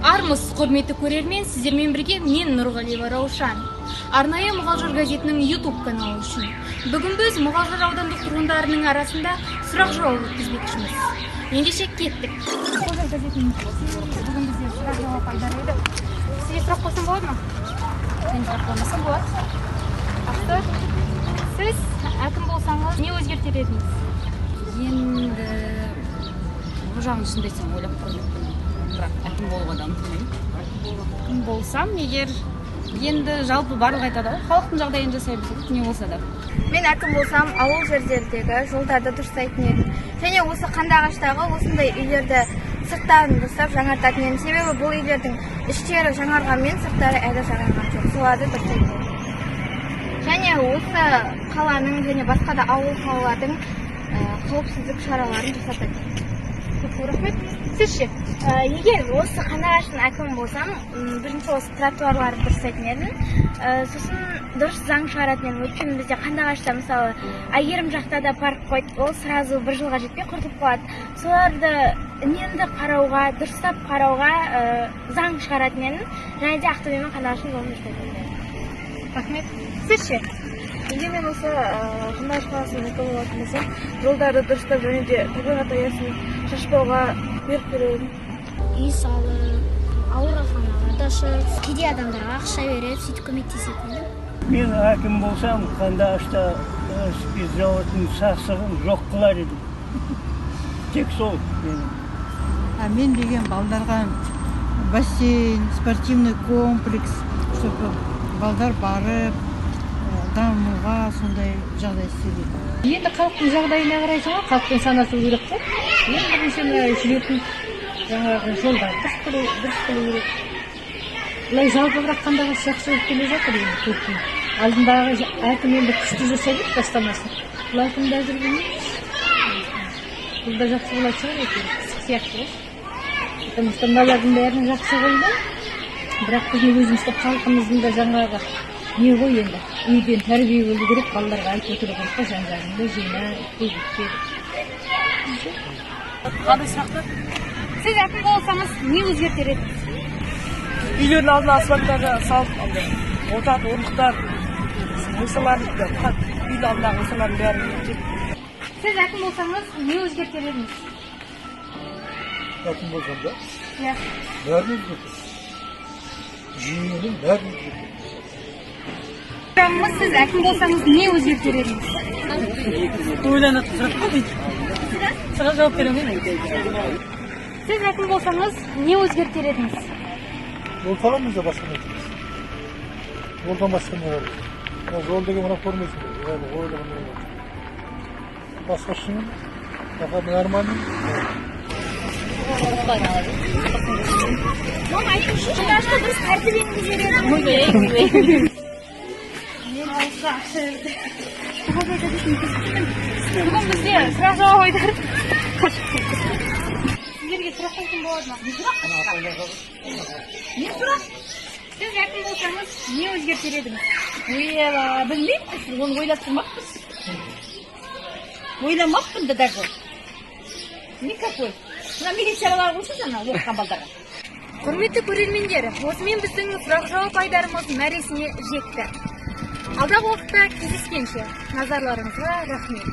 Армысыз, құрметті көрермен! Сіздермен бірге мен, Нұрғалиева Раушан, арнайы «Мұғалжар» газетінің YouTube каналы үшін. Бүгін біз Мұғалжар аудандық тұрғындарының арасында сұрақ жауап өткізбекшіміз. Ендеше, кеттік! «Мұғалжар» газетінің бүгін бізде сұрақ жауап айдары еді. Сізге сұрақ қойсам болады ма? Мен сұрақ қоймасам болады. Жақсы. Сіз әкім болсаңыз, не өзгертер едіңіз? Енді бұл жағын, шынымды айтсам, ойлап көрмеппін, бірақ әкім болуға да ұмтылмаймын. Әкім болсам егер, енді жалпы барлығы айтады ғой, халықтың жағдайын жасаймыз ғой, не болса да. Мен әкім болсам, ауыл жерлердегі жолдарды дұрыстайтын едім және осы Қандыағаштағы осындай үйлерді сырттарын дұрыстап жаңартатын едім, себебі бұл үйлердің іштері жаңарғанмен, сырттары әлі жаңарған жоқ. Соларды дұрыстайтын едім және осы қаланың және басқа да ауыл қалалардың қауіпсіздік шараларын жасататын едім. Көп көп рахмет. Сіз ше? Егер осы Қандыағаштың әкімі болсам, бірінші осы тротуарларды дұрыстайтын едім. Сосын дұрыс заң шығаратын едім, өйткені бізде Қандыағашта, мысалы, Әйгерім жақта да парк қойды, ол сразу бір жылға жетпей құртылып қалады. Соларды үнемді қарауға, дұрыстап қарауға заң шығаратын едім және де Ақтөбе мен Қандыағаштың жолын дұрыстайтын едім. Рахмет. Сіз ше? Егер мен осы Қандыағаш қаласының әкімі болатын болсам, жолдарды дұрыстап және де табиғат аясын шашпауға бұйрық берер едім. Үй салып, ауруханаларды ашып, кедей адамдарға ақша беріп, сөйтіп көмектесетін едім. Мен әкім болсам, Қандыағашта спиртзаводының сасығын жоқ қылар едім. Тек сол менің. А мен деген балдарға бассейн, спортивный комплекс, чтобы балдар барып дамуға сондай жағдай істер едім. Енді халықтың жағдайына қарайсың ғой, халықпен санасу керек қой. Ең бірінші мына жүретін жаңағы жолдарды дұрыс қылу керек. Былай жалпы, бірақ Қандыағаш жақсы болып келе жатыр енді көркем. Алдындағы әкім енді күшті жасап еді бастамасын. Бұл әкімді әзір білмейміз, бұл да жақсы болатын шығар әйтеуір, пысық сияқты ғой. Потому что мыналардың бәрін жақсы қылды, бірақ біздің өзіміздің халқымыздың да жаңағы не ғой, енді үйден тәрбие болу керек, балаларға айтып отыру керек қой, жан жағыңды жина, өйтпе, бүйтпе деп. Қандай сұрақтар? Сіз әкім болсаңыз, не өзгертер едіңіз? Үйлердің алдына асфальттарды салып, андай отыратын орындықтар, мусорларын, үйдің алдындағы мусорлардың бәрін реттеп. Сіз әкім болсаңыз, не өзгертер едіңіз? Әкім болсам да? Иә. Бәрін өзгертемін, жүйенің бәрін өзгертемін. Сұрағымыз: сіз әкім болсаңыз, не өзгертер едіңіз? Ойланатын сұрақ қой дейді, саған жауап бере алмаймын. Сіз әкім болсаңыз, не өзгертер едіңіз? Жол саламыз да, басқа не етеміз? Жолдан басқа не бар? Мына жол деген мына көрмейсің бе, әлі ойлаған не бар? Басқа ештеңе пока нормально. Мама, айтыңызшы, Қандыағашта дұрыс тәртіп енгізер едім. Мен алысқа ақша берді. Бүгін бізде сұрақ жауап айдары. Сіздерге сұрақ қойсам болады ма? Не сұрақ? Не сұрақ? Сіз әкім болсаңыз, не өзгертер едіңіз? Ой, білмеймін, оны ойлап тұрмаппыз, ойламаппын да даже никакой. Мына милициялар қойшы жаңа оқыған балдарға. Құрметті көрермендер, осымен біздің сұрақ жауап айдарымыз мәресіне жетті. Алдағы уақытта кездескенше, назарларыңызға рахмет.